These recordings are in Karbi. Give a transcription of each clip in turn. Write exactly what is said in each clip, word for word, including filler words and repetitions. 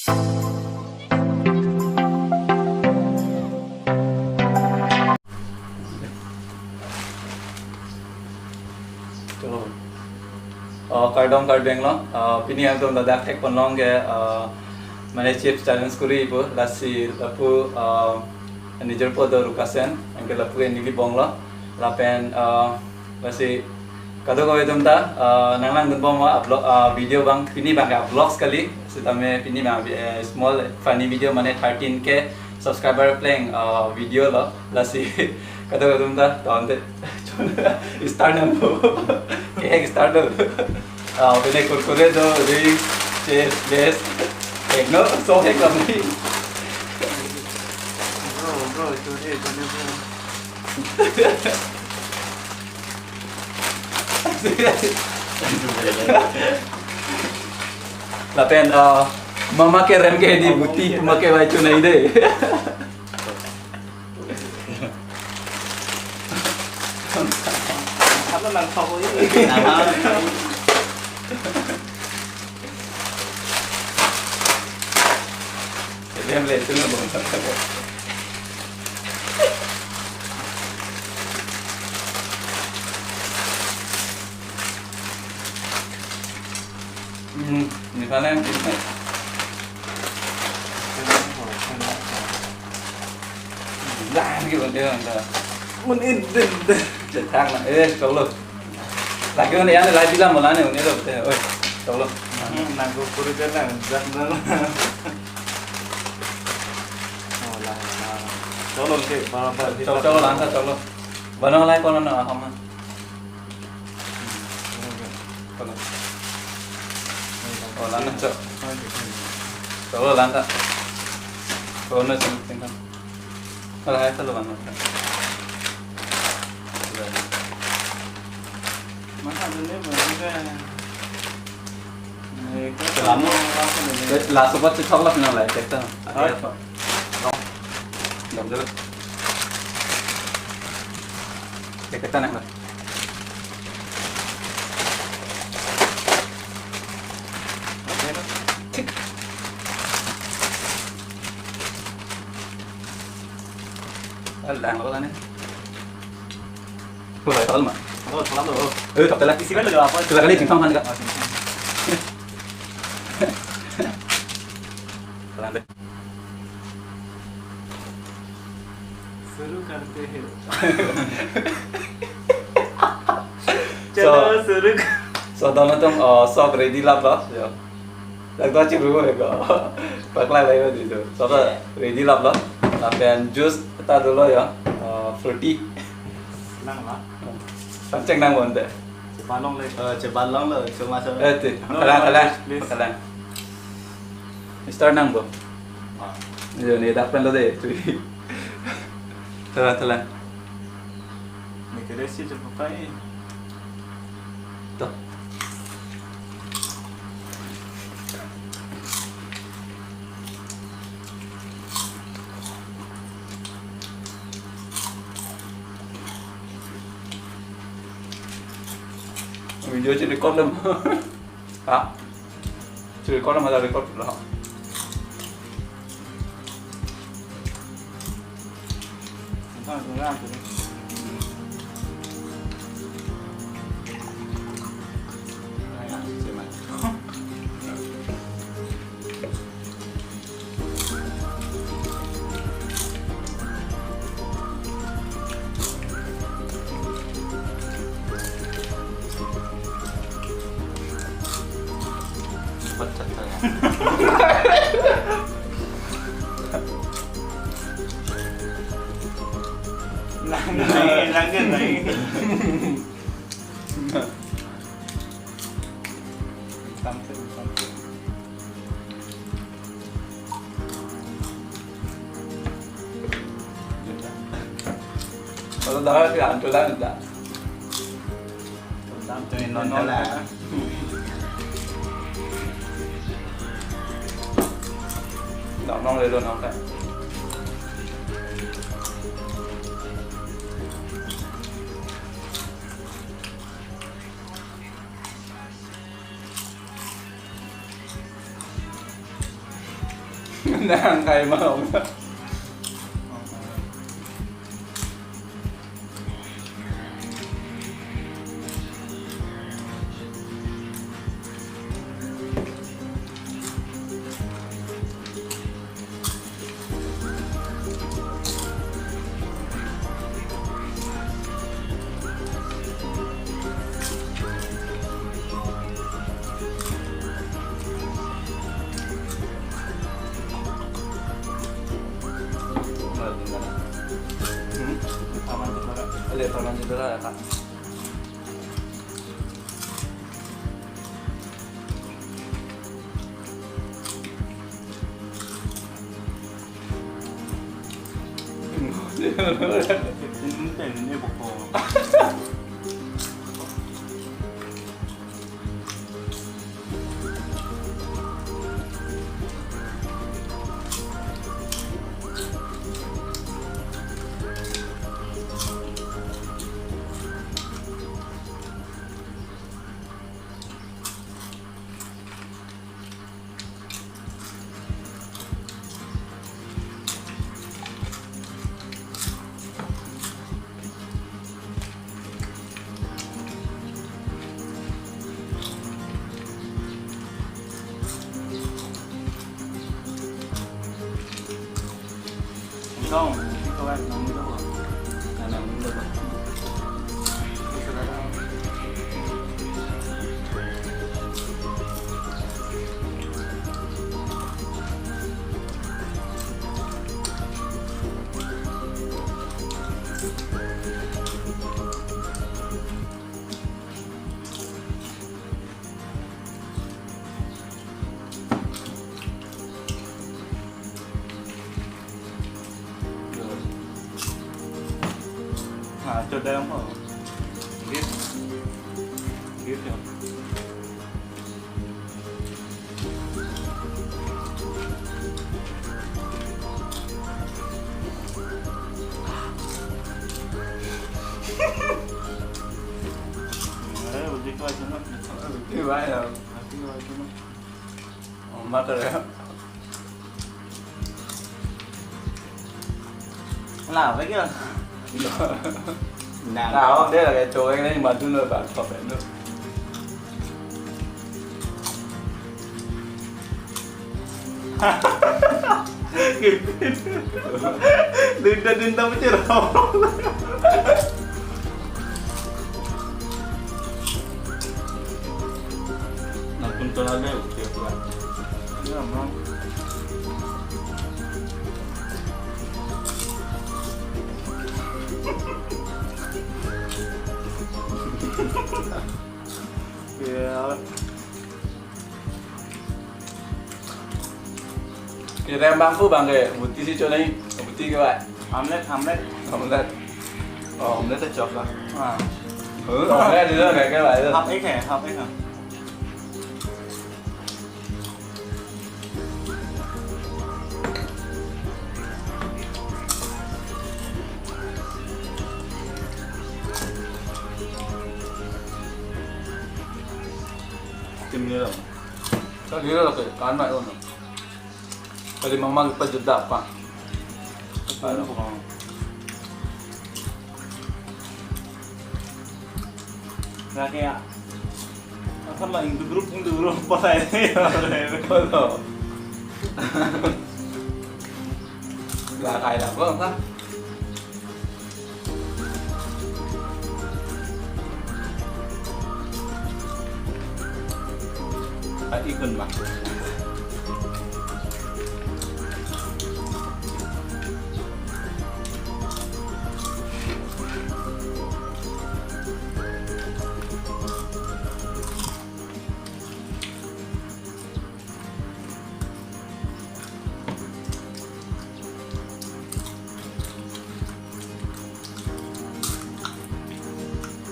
Chalo. Oh, kardom Karbi Anglong. Ah, pini nangtum ladak thekponlong ke, ah, mane chips challenge kuri pu, lasi lapu, ah, nijor podo Rukasen, anke lapu ke neli bonglo. Lapen, ah, lasi kadokave atum ta, ah, nanglangdunbom a vlog, ah, video abang, pini abang ke vlogs kali, sitame pini abang, eh, small funny video mane thirteen K subscriber pleng, ah, video lo, lasi kadokave atum ta, tonte, start nangpo, ke start lo, ah, pini kurkure do, drinks, chips, lays, hek no, so hek kami. Bro, bro, sorry, sorry, bro. Lapen, ah, mama ke rem ke di buti, mama ke vai chunai de. Ano lang sa ko yun? Rem le chunai bo. Hmm, ini sana yang ini. Dah, gitu dia, dah. Mun in, din, din. Cetak na, eh, chalo. Lagi mana ya, lagi lah, malah nih, ini loh, betul. Oi, chalo. Hmm, nangko puri dia lah, dah, dah. Oh, lah, lah. Chalo, oke, barabar. Chalo, chalo, langka, chalo. Bana lai kono na, hama. Kono. Oh, langka, chalo. Chalo, langka. Kono, sini, sini. Kalau hai, chalo, langka. Mana ada ni, mana ada? Selama, eh, laso pa chithok lak na lai, keta. Hoi. Dam dulu. Ya, keta nak lah. Alang, apa ni? Mulai tahun mah. Oh, salam lo. Eh, tak telat. Isi kan lo apa? Telat kali, cincang kan, Kak? Oh, cincang. Salam deh. Shuru karte hain. So, chalo, shuru kar- so, don atum, uh, sok ready lap lo, yo. Dak do chiru ko. Paklai lai ko di tu. So, ta ready lap lo. Lapen juice ta dolo ya. Uh, fruity. Lang la. Pangcheng nang bonte. Chebalong le. Eh, chebalong lo, cuma so. Eh, ti. No, kalang, no, kalang. Please, please. Kalang. Start nang bo. Ah. Yo, ne dak pen lo de, chui. Tala, tala. Ni kere si cepat pai. Tuh. Video ciri kondom. Ha? Ciri kondom ada record lah. Cepat, cepat. Lang, lang, lang, lang. Sampai, sampai. Kalau dah si antulan dah. Sampai non dah. Dah nong lelo nong kan. Nang kai ma om. Hmm? Taman kita, ada taman kita lah, Kak. Kau, kau kan namun tu apa? Namun tu apa? Ah, chodai mo. Git. Git ya. Eh, udah kau aja nak. Udah baik lah. Udah kau aja nak. Oh, makan ya. Lah, apa kira? Nah, nah, oh, dia lagi cowok ni madu lo, Pak, Pak, itu. Dinda, dinda, macam apa? Nang pun telah lewat, ya, Pak. Ya, Bang. Ya. Kita yang bangku bang ke, buti si cunai, buti ke, Pak? Omelette, omelette. Omelette. Oh, omelette cocok lah. Ah. Oh, omelette itu kayak, kayak, Pak, itu. Half egg ya, half egg ya. Tim ni lah. Kali lah ke, kan mai ono. Kali mama kita jeda apa? Aduh. Lagi ya. Asal lah into group, into group, pas aja. Betul. Lah, kayak apa, kan? Ikon ma.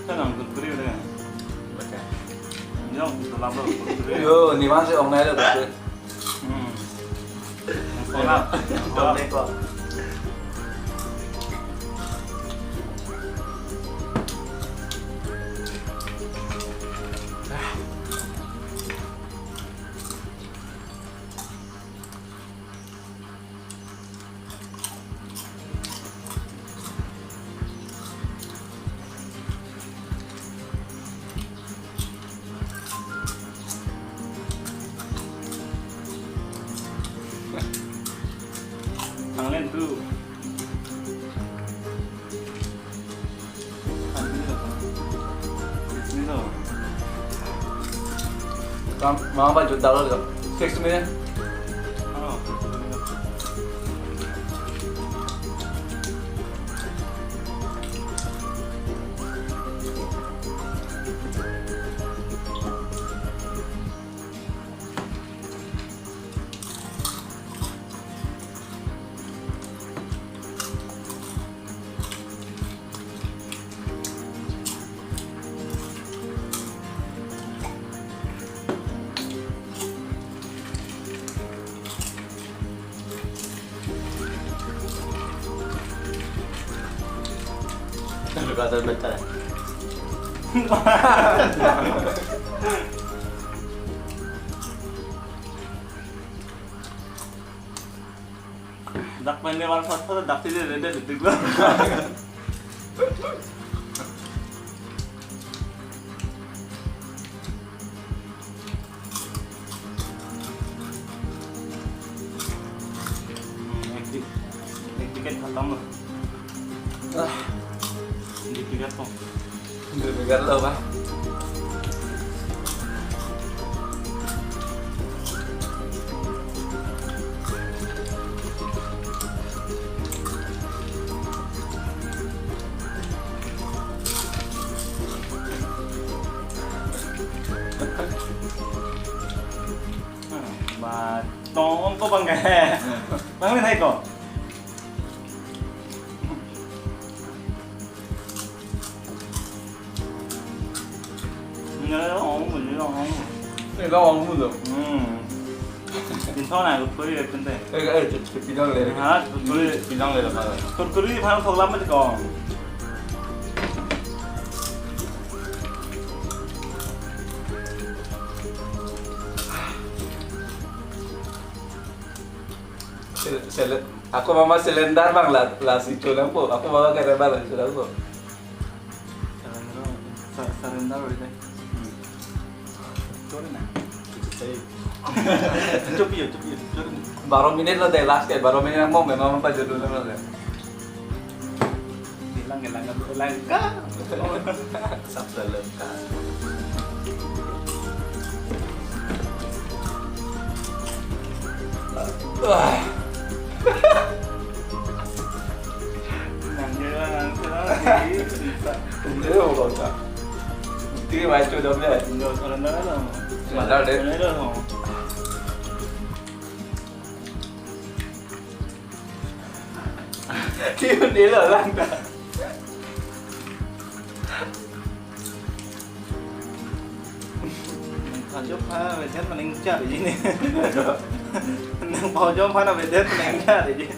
Kan kurkure udah. Baca. Yang sulap lo kurkure. Yo, ni masih ong nai lo kurkure. Hmm. Sulap. Sulap. One, two. Kam, mama ba jut dalo. Six minute. Terima kasih bentar. Dak main lewat satu, dak sini ada, ada, ada. Hmm, ek di-, ek ticket khatam lo. Ah. Di ticket to. Di ticket lo, Pak. Ba tong ko bang ke. Bang ni thai ko. Ni lo ong, ni lo ong. Ni lo ong mu lo. Hmm. Din thong na ko puri le pente. Eh, eh, pi dong le. Ha, puri. Pi dong le la. Kurkuri phan thok lam ko. Sel-, sel-, ako mama cylinder bang la, lasi cholang po. Ako mama kare bang lasi cholang po. Surrender, sa-, surrender ulit eh. Hmm. Sorry na. Cukup ya, cukup ya. Sorry. Baro minute lo de last ke, baro minute mo memang apa judulnya lo de. Hilang, hilang, hilang ka. Sab dalam ka. Wah. Nang jalan, nang jalan, bisa. Ini lo kau tak. Ini baca dong ya. Nggak salah, nggak salah. Salah deh. Salah deh, oh. Tiun dilo lang ta. Nang pajok ha, beden maning char ini. Nang pajok ha, beden maning char ini.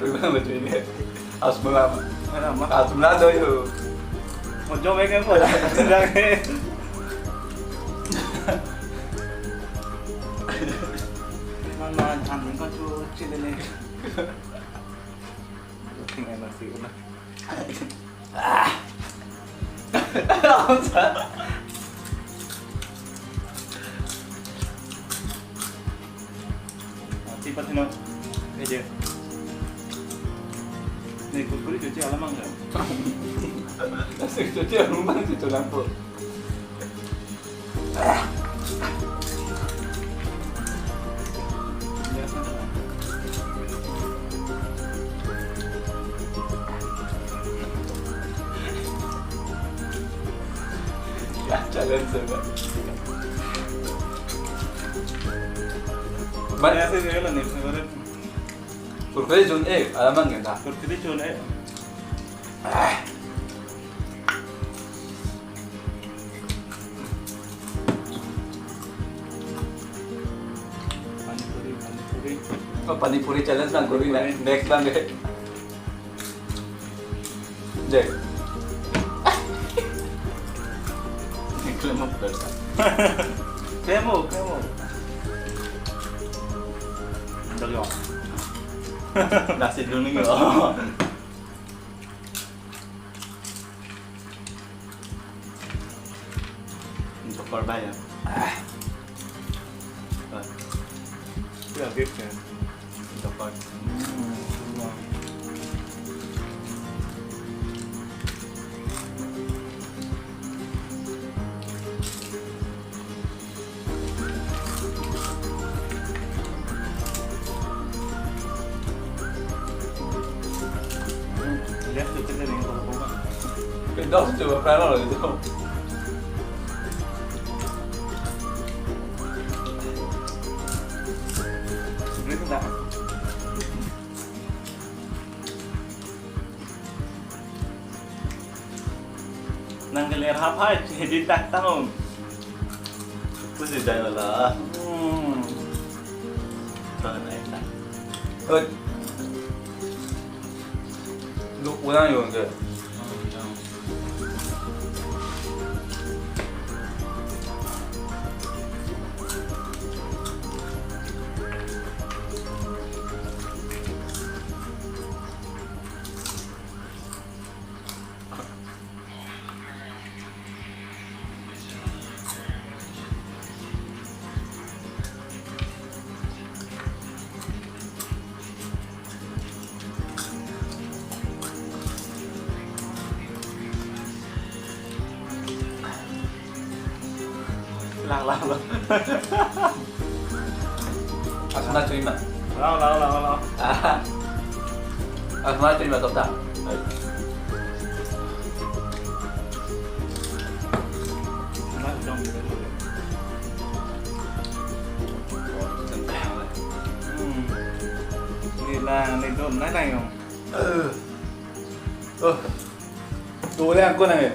Ulang betul ini. Asmula. Mana mah? Asmula do yo. Pajok me kan pajok. Mana, mana, anjing kau cuci ini. Tinggal nasi udah. Ah. Mati pati no. Aja. Nih, kurkuri cuci alam enggak? Nasi cuci alam sih tuh lampu. Ya, challenge ya, Pak. Ban- Ya, sih, saya lah nih, sebenarnya. Kurkuri chun eh, alam enggak? Kurkuri chun eh. Ah. Pani puri, pani puri. Oh, pani puri challenge lang kuri na. Pani puri. Next lang deh. Jai. Ini klem apa dah? Klem, klem. Udah yo. Nasi dulu nih yo. Dokor ba ya. Ah. Ba. Ya, gitu ya. Dokor. Hmm. Dos coba pernah lo itu. Ini tuh dah. Nang kelir hapai, jadi tak tahu. Terus di dalam lah. Hmm. Kalau naik tak. Hut. Lu pulang yuk ke. Lang, lang, lang. Asma chui ma. Lang, lang, lang, lang. Ah. Asma chui ma, tokta. Lang, lang. Hmm. Ni lang, ni dum, nai lang yong. Eh. Oh. Tu le angkon ang eh.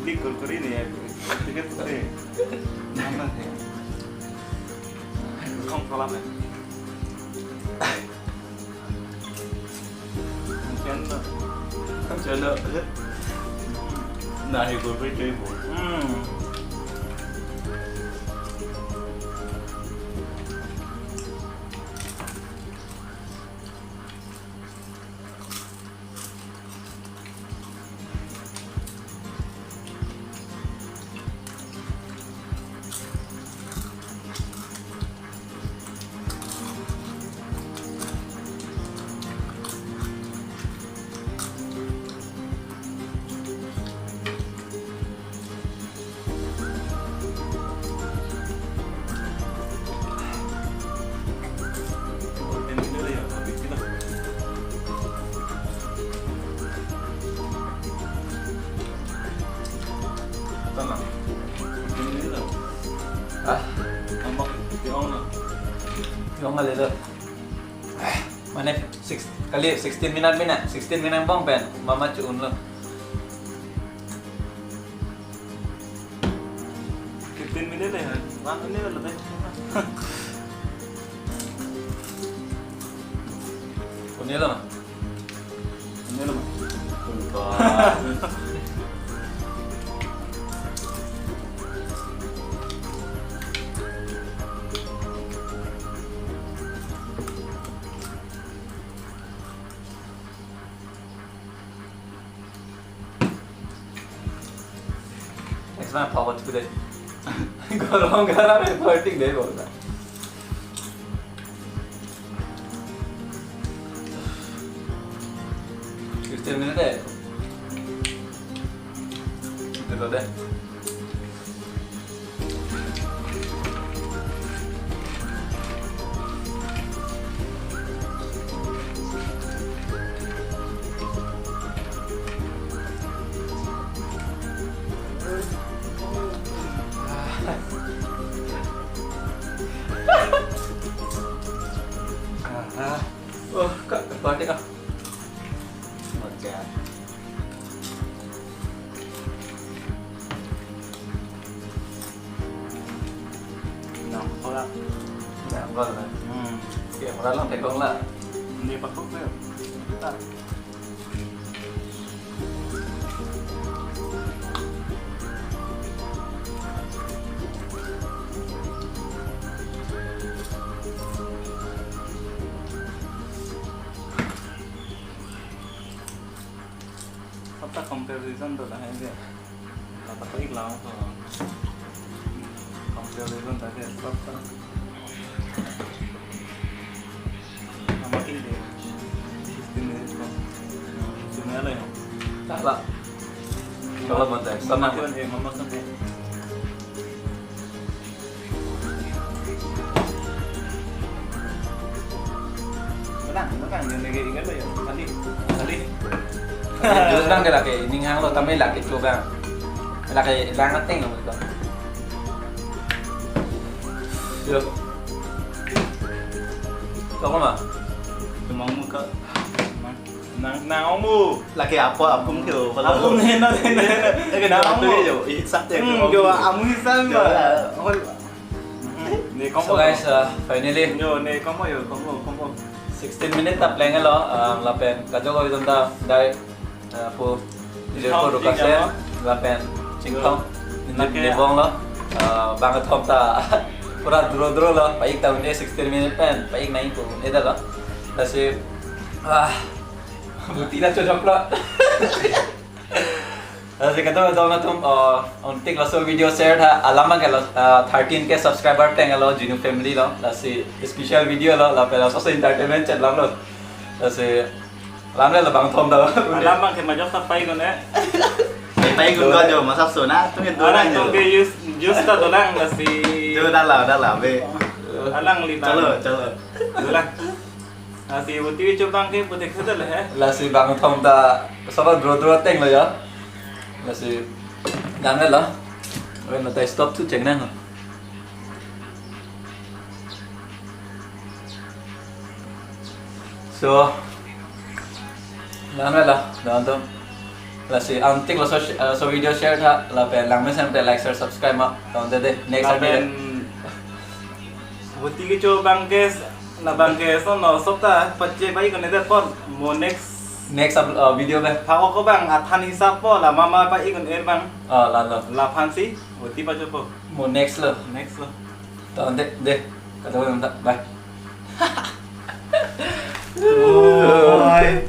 Ini kurkuri nih ya, tiket kurkuri. Mana sih? Kong kolam ya. Mungkin, mungkin. Nah, ini kurkuri cuy bu. Hmm. Tama. Ah, Mama, di on na. Di on na lelo. Ah, mane six, kali sixteen minute mina, sixteen minute angbong pen mama cho-un lo. Fifteen minute ya, one minute lo deh. Kunilo ma? Kunilo ma? Lupa. Next time, forward to the garam garam recording deh, bola. Fifteen minute deh. Itu deh. Ah. Oh, kak, kak, kak. Oke. Nang kolak. Nang kolak. Hmm. Oke, murah lang tekong lah. Ini pakai ya. Kita. Sabta comparison to lahai je. Lata ko ik lang ko. Comparison ta je sabta. Nama kin de. Fifteen minutes ko. Sini ala yo. Salah. Kalau mau tes, sama. Mama kan eh, mama kan eh. Benar, benar. Ang yun, nag-iingat ba yun? Kali. Kali. Juice abang ke lake, ining hanglo, tame lake cho abang. Lake lang ateng lo, ito. Yo. Ito ko ma? Tumang mo ka. Nang, nang ong mo. Lake apo, apung kyo. Apung hena, hena. Eh, nang ong mo. Yo, isak te. Hmm, yo, amu hisan ba. Yo. Hol. Hmm, ne kong. So guys, uh, finally. Yo, ne kong mo, yo, kong mo, kong mo. Sixteen minute ta pleng lo, uh, lapen kajok avidom ta dai, uh, pu. Chingthong, ko rukas chingthong, ya, lapen chingthong. Yo. Nake. Ne bong lo, uh, bangkethom ta pura dro dro lo, pa-ik ta un-e sixteen minute pen, pa-ik nai pu un-e ta lo. Lasi, ah, buti na chojok lo. Lasi kado dong atum, uh, ontik laso video share tha, alam abang ke lo, uh, thirteen K subscriber pleng lo, Jinu family lo, lasi special video lo, lapen laso entertainment channel lo. Lasi, alam le labang thom ta. Alam abang ke majok ta pa-ik un-e. Pai gun ko jo, masap so na, tung itu Alang lang jo. Tong ke use, use ta dolang lasi. Jo, dah lah, dah lah, be. Alang li bang. Chalo, chalo. Dolang. Lasi buti cho abang ke buti khe dal he. Lasi bangkethom ta saba dro dro ateng lo ya. Lasi dan lo. Oke, na ta stop tu chengnang. So, dan lo, dan tu. Lasi ontik laso sh-, uh, so video share tha, lapen langmesen te like, share, subscribe ma. Tangte de, next episode. Lapen buti kecho abang ke, labang ke, so no, sop ta pache pai ko ne det pon, mo next. Next up, uh, video be. Phak-ok abang, athan hisap po, la mama pa-ik un-e abang. Oh, la lo. Laphan si, buti pacho po. Mo next lo. Next lo. Tangte de, kata ko ta, bye. Oi.